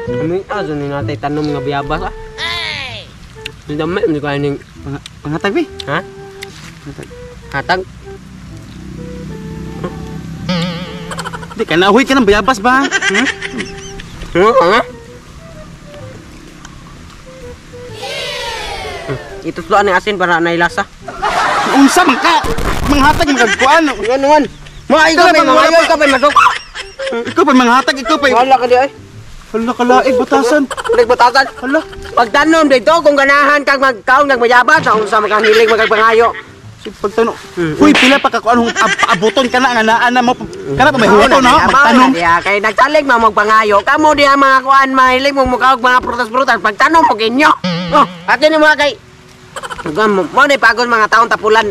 Kami aso ni natay tanom nga bayabas ah. Ay. Dami ni kayo ning Pangatag bi. Ha? Hatag. Di ka na huy ka ng bayabas ba? Hmm? Ha? Itusloan ng asin para nailasa. Unsa man ka? Manghatag man kag kuan. Ano man? Ma ikaw pa mangayo ka pa masok. Ikaw pa manghatag ikaw pa. Wala ka di ay. Hala kalaig batasan. Nagbatasan. Hala. Pagtanom dito kung ganahan kag magkaon kag mayabas sa unsa man kang hilig magpangayo. Si pagtano. Huy pila pa ka kuan abuton ka na nga naa na mo. Kana pa may huto na magtanom. Diya kay nagsalig man magpangayo. Kamo diha mga kuan mahilig mo mukaog mga prutas-prutas pagtanom mo kinyo. Oh, atin ni mga kay Gam mo ni pagod mga taon tapulan.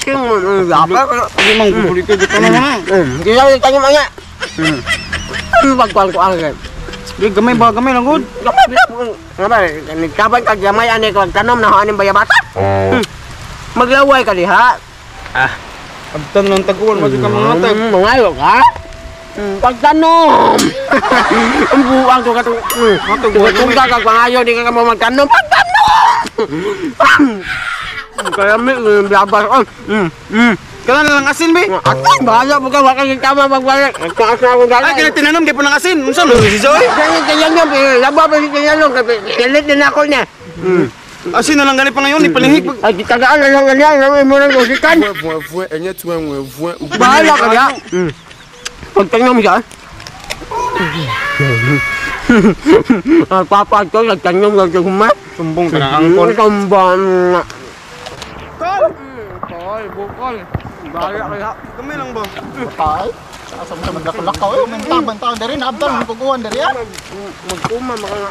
Hindi mang gubuli ko dito na. Di sa tayo mga. Pagkuan ko ang Di gamay ba gamay lang gud. Gamay gamay. Nagkaban kag gamay ani kag tanom na aning bayabasa. Maglaway ka diha. Ah. Abtan lang taguan mo ka mga tag. Mangayo ka. Pagtanom. Ang buang ko katong. Kung ka kag pangayo di ka mo magtanom. Pagtanom. Kaya mi bayabas on. Kana na lang asin be. Asin bahala mo ka wa kay tama magbalik. Taas na akong dala. Ay kana tinanom gyud po ng asin. Unsa man si Joy? Kaya kaya laba pa si kaya long kilit din ako niya. Asin na lang gani pa ngayon ipalihig. Ay gitagaan na lang ganyan, lami mo nang usikan. Bahala ka na. Pagtanom siya. Papa ko nagtanom lang sa humat. Sumbong ka na angkol. Sumbong. Kol. Kol, bukol. Bahala ka na. Gamay lang ba? Patay. Asa mo sa maglakaw-lakaw eh. May taon diri na abdan mo kukuhan diri ah. Magkuma mga.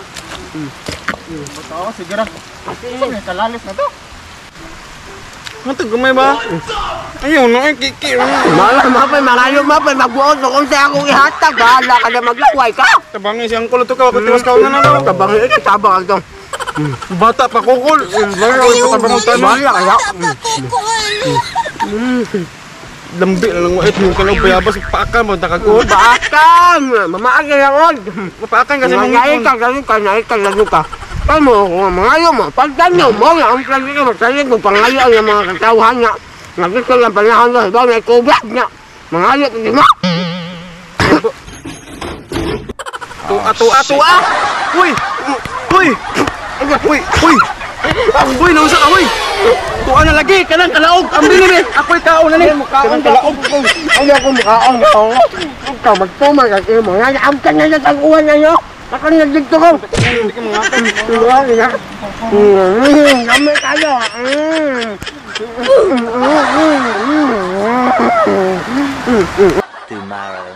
Bataw sige ra. Asa may kalalis na to? Matag gamay ba? Ayaw na ay kiki. Mala mapay malayo mapay magbuot no kung sa akong ihatag bahala ka na maglaway ka. Tabangi si angkol to ka tiwas ka na na. Tabangi ka tabang to. Bata pa kukol. Tabang tanom. Bahala ka. Lambi na lang wait mo kalaw bayabas paakan mo takagod. Paakan. Mamaagi lang on. Paakan kasi mangipon. Ka ganun ka naik ka lalo ka. Kamo mangayo mo. Pagtanong mo nga ang plano ka magsalig mo pangayo ang mga katawhan nga. Nagito lang panahon na iba may kubag nga. Mangayo hindi mo. Tua tua tua. Uy. Uy. Uy, uy. Uy, nausa ka uy. Tuwa na lagi kanang kalaog. Ambi ni be. Ako'y kaon na ni. Kanang kalaog. Ano ako makaon ko. Ikaw magtuma ka imo. Nga amkan na sa uwan na yo. Ako na dito ko. Hindi ka mga Kami tayo. Tomorrow.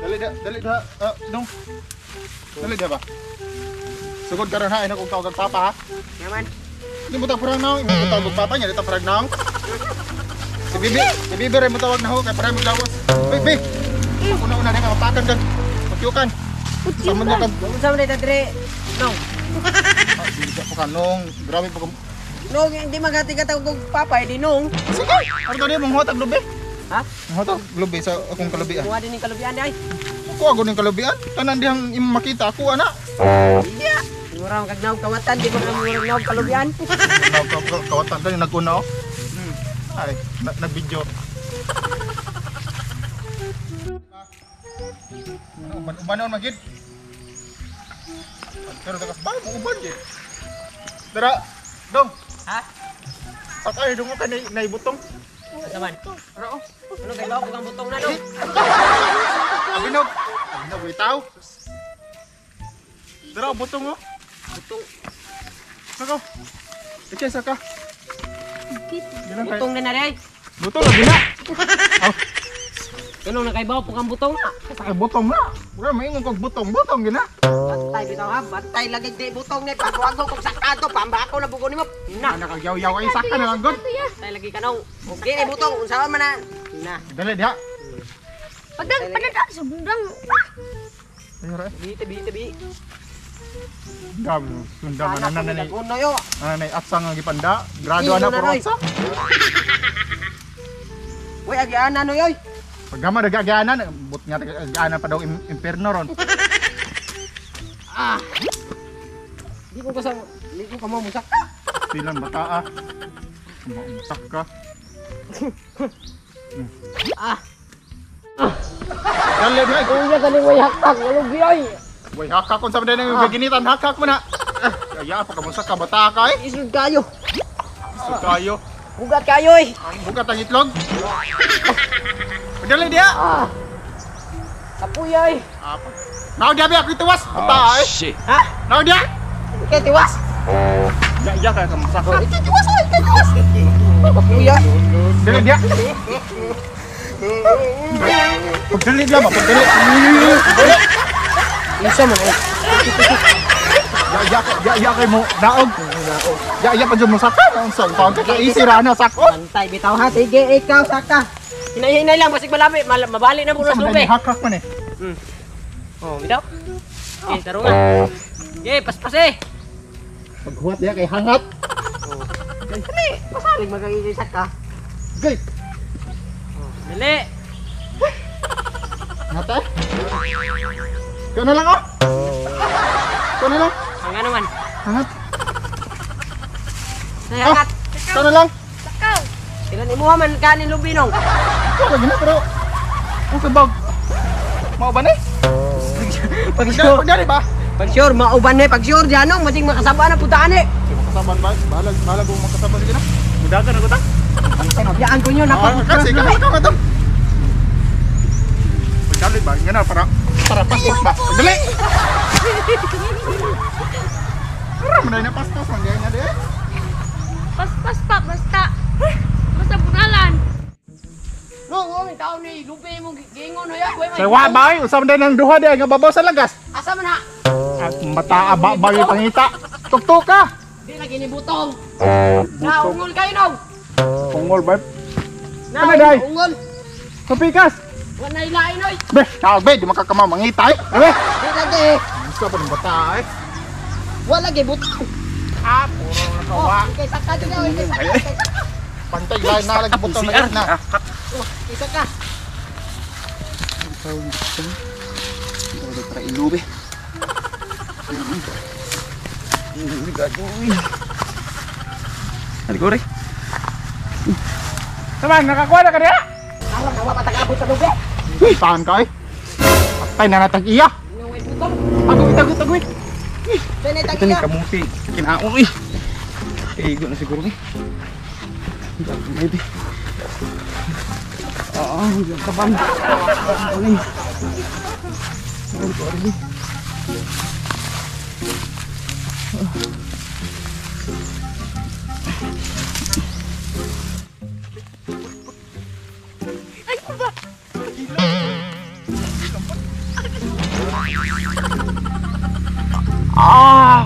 Dali da, dali da, dong. Dali da ba? Sugod karon ha, ina kong tawag og papa ha. Yaman. Hindi mo ta purang naong, imo tawag og papa niya, di ta purang naong. Si Bibi rin mo tawag na ho, kay purang mo gawas. Bibi. Una-una na nga mapakan kag pakyukan. Sama niya kag Unsa man dito dire? Nong. Dili ka pa kanong, grabe pa. Nong, hindi magati ka tawag og papa, di nong. Sige. Ano to mong hotag lubi? Ha? Mong hotag lubi sa akong kalubian. Kuha din ning kalubian day. Kuha ko ning kalubian. Tanan dihang imong makita ako ana. Iya. Mura kag naog kawatan di ko na mura naog kalubian. Naog kawatan tayo naguna oh. Ay, nag-video. Ano uban ubanon magid? Pero takas ba mo uban gid. Dara, dong. Ha? Sakay dong ka nay butong. Asa man? Ara oh. Ano kay bawo kang butong na dong? Abinog. Abinog itaw. Dara butong oh. Butong. Saka. Ikay saka. Butong na na day. Butong lagi na. Oh. Ano na kay bawo kang butong na? Sakay butong na. Mura maingon kog butong, butong gina. Bantay bitaw ha, bantay lagi di butong ni pagwago kog sakado pambako na bugo nimo. Na. Ana kag yaw-yaw ay saka na lang gud. Bantay lagi kanong. Okay ni butong unsa man na. Na. Dali diha. Pagdag padada sundang. Ayora. Tabi tabi tabi. Dam, sundang na na na. Ana nay atsa nga gipanda. Grado ana puro atsa. Uy, agi ana no yoy. Pagama nagaganan, but nga nagaganan pa daw imperno ron. Ah. Di ko kasama, di ko kamo musak ka. Silang bata ah. Maumusak ka. Ah. Dali di ay. Uya kani way hakak, walugi oy. Way hakak kung sa man nang gaginitan hakak mo na. Kaya pa kamusak ka bata ka eh. Isod kayo. Isod kayo. Bugat kayo eh. Ang bugat ang itlog. Dali dia. Ah. Kapuya eh. Apa? Now dia bi aku tuwas. Bata eh. Shit. Ha? Now dia. Kay tiwas. Ya ya kaya kamusak. Kay tiwas oy, kay tiwas. Kapuya. Dali dia. Pagdali dia ba, pagdali. Isa man eh. Ya ya ya kay mo naog. Ya ya pa jud mo saka. Unsa taon ka easy ra na sako. Bantay bitaw ha, sige ikaw saka. Hinay-hinay lang basig malami, mabali na po Unsa sa man lube. hakak man eh. Oh, bitaw. Okay, tarungan. Okay, paspas eh. Paghuwat diya kay hangat. Dali, pasalig magagigil saka. Gay. Oh, dali. Nata. Kau na lang oh. Kau na lang. Ang ano man. Hangat. Hangat. Kau na lang. Sakaw. Ilan imuha man kanin lubinong. Kau lagi na pero ang sabag. Mao ba ni? Pag sure, Pagdali ba? pag sure mauban eh, pag sure diyan nong masig makasaba na putaan eh. Di makasaban ba? Balag balag kung makasaban sige na. Mudagan ako ta. Yaan ko nyo Ah, kasi ka ka ka Pagdali ba? Nga na para para paspas ba? Dali. Para man na paspas man diyan di. Paspas pa basta. Basta bunalan. No, oh, tao ni lubi mo giingon hoy ay, way Say wa bay, unsa man nang duha di nga babaw sa lagas. Asa man ha? At mata aba ba yung pangita. Tuktok ka. Di na ginibutong. Na ungol kayo nong. Ungol ba? Na Ano, day? ungol. Kapikas. Wa na ilain oy. Be, tao be, di makakamaw mangita eh. Be. Di lagi. Gusto pa ng bata eh. Wa lagi butong. Ah, puro na kawa. Oh, kay saka di na, kay saka. Kay saka. Pantay lain na lagi butong na na. Oh, kay saka. Para ilube. Ano ko, Saman, nakakuha na ka niya? Aron na wa patag-abot sa lubi. Uy, tahan ka eh. Patay na natag iya. Nga way butong. Agoy, tagoy, tagoy. Dai na Ito ni tag-iya. kamuti. Kinaon eh. Igo na siguro eh. Maybe. Ah, kaban. Ano ni? Ano ko rin? Ay ba? Ah!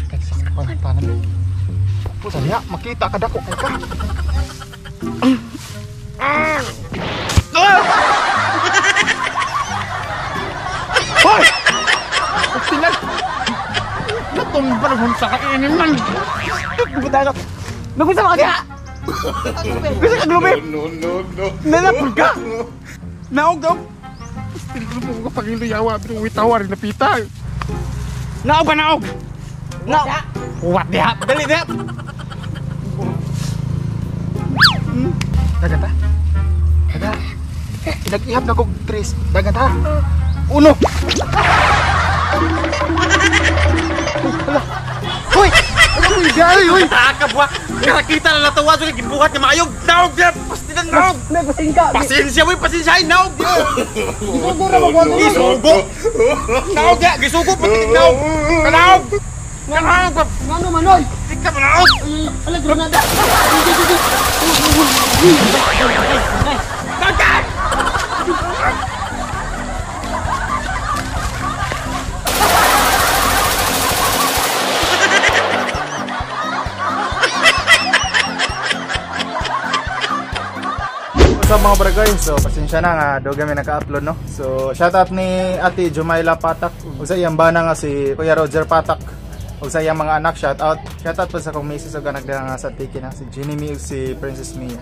Kay sakpan tanan. Sa diha, makita ka dako kay ka. Hoy! Sinan. Natumba na sa kainin man. Buta ka. Nagusa ka kaya? Gusto ka glube? No, no, no. Nalapol ka? Naog daw. Tinulong ko pagiliyawa, pero witawa rin napita. Naog ba naog? Naog. What diha? Dali diha. Dagan ta. Dagan. Nag-ihap na kog tres. Dagan ta. Uno. Hala. Hoy! Uy, gay, uy. Taka buwa. Karakita na natuwa sa gibuhat nga maayog. Naog diha. Pastilan naog. May pasingka. Pasensya we, pasensya naog diha. Gisugo ra magwa. Gisugo. Naog diha, gisugo pati naog. Kanaog. Kanaog. Ngano man oy? Ika naog. Ala granada. Dagan. What's up mga barangay? So pasensya na nga do kami naka-upload no. So shoutout ni Ate Jumaila Patak ug sa iyang bana nga si Kuya Roger Patak. Ug sa iyang mga anak, shout out. Shout out po sa akong misis ug anak diha nga sa Tiki na si Jenny Mi ug si Princess Mia.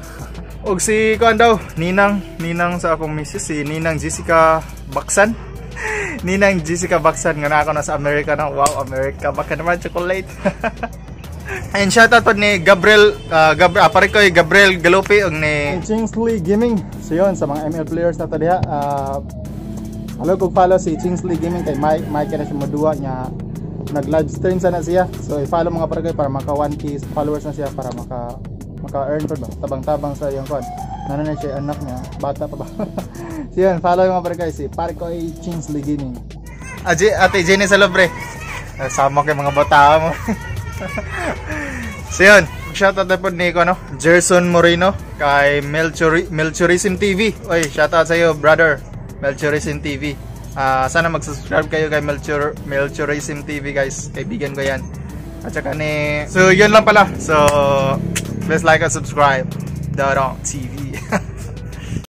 Ug si kuan daw, ninang, ninang sa akong misis, si Ninang Jessica Baksan. Ninang Jessica Baksan nga na ako nasa Amerika na. Wow, Amerika. Baka naman chocolate. And shoutout po ni Gabriel, pare ko Gabriel Galope ug ni Chingsley Gaming. So yun, sa mga ML players na to diha, follow kog follow si Chingsley Gaming kay Mike, Mike na siya moduwa niya, nag live stream sana siya. So i-follow, mga pare, para maka 1K followers na siya para maka earn pa ba, tabang-tabang sa iyang kon. Nana na siya anak niya, bata pa ba. So yun, follow, mga pare, si pare ko ay Chingsley Gaming. Aji, Ate Jenny Salobre. Sama kay mga bata mo. So yun, shoutout na po ni ko, no? Gerson Moreno kay Melchorism TV. Oy, shoutout sa iyo, brother. Melchorism TV. Sana mag-subscribe kayo kay Melchorism TV, guys. Kaibigan ko 'yan. At saka ni. So yun lang pala. So please like and subscribe. Dodong TV.